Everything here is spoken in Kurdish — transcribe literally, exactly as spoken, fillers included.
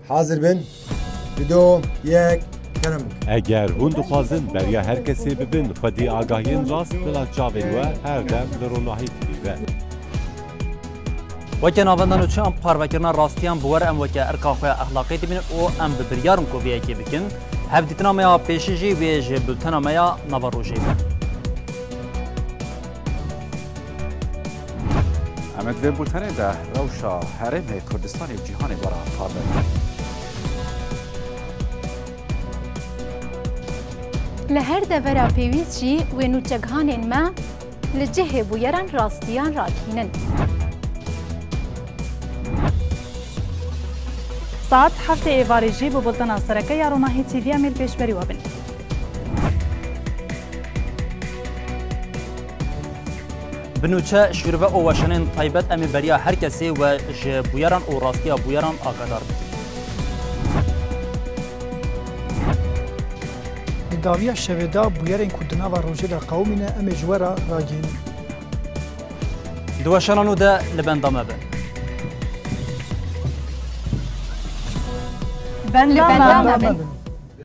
Hazir bin. Video yek, kerem. Eger hûn dixwazin beriya her kesê bibin, xwedî agahiyên rast bila çavên we her dem li Ronahî T V be. Weke navenda nûçe em parvekirina rastiyan bi we re em weke erka xwe ya exlaqî dibînin û em bi biryar in ku vê yekê bikin. Hevdîtina me ya pêşî jî wê ji bultena me ya nava rojê be. Em ê di vê bultenê de rewşa herêmê Kurdistanê û cîhanê we re parve bikin. Li her devera pêwîst jî wê nûçegihanên me li cihê bûyeran rastiyan radihînin. Saet heftê êvarê jî bi bultena sereke ya Ronahî T V em ê li pêşberî we bin. Bi nûçe, şûrve û weşanên taybet em ê beriya her kesê we ji bûyeran û rastiya bûyeran agadar bikin. Di dawiya şevê de bûyerên ku di nava rojê de qewimîne em ê ji we re ragihînin. Di weşana nû de li benda me bin. Li benda me bin.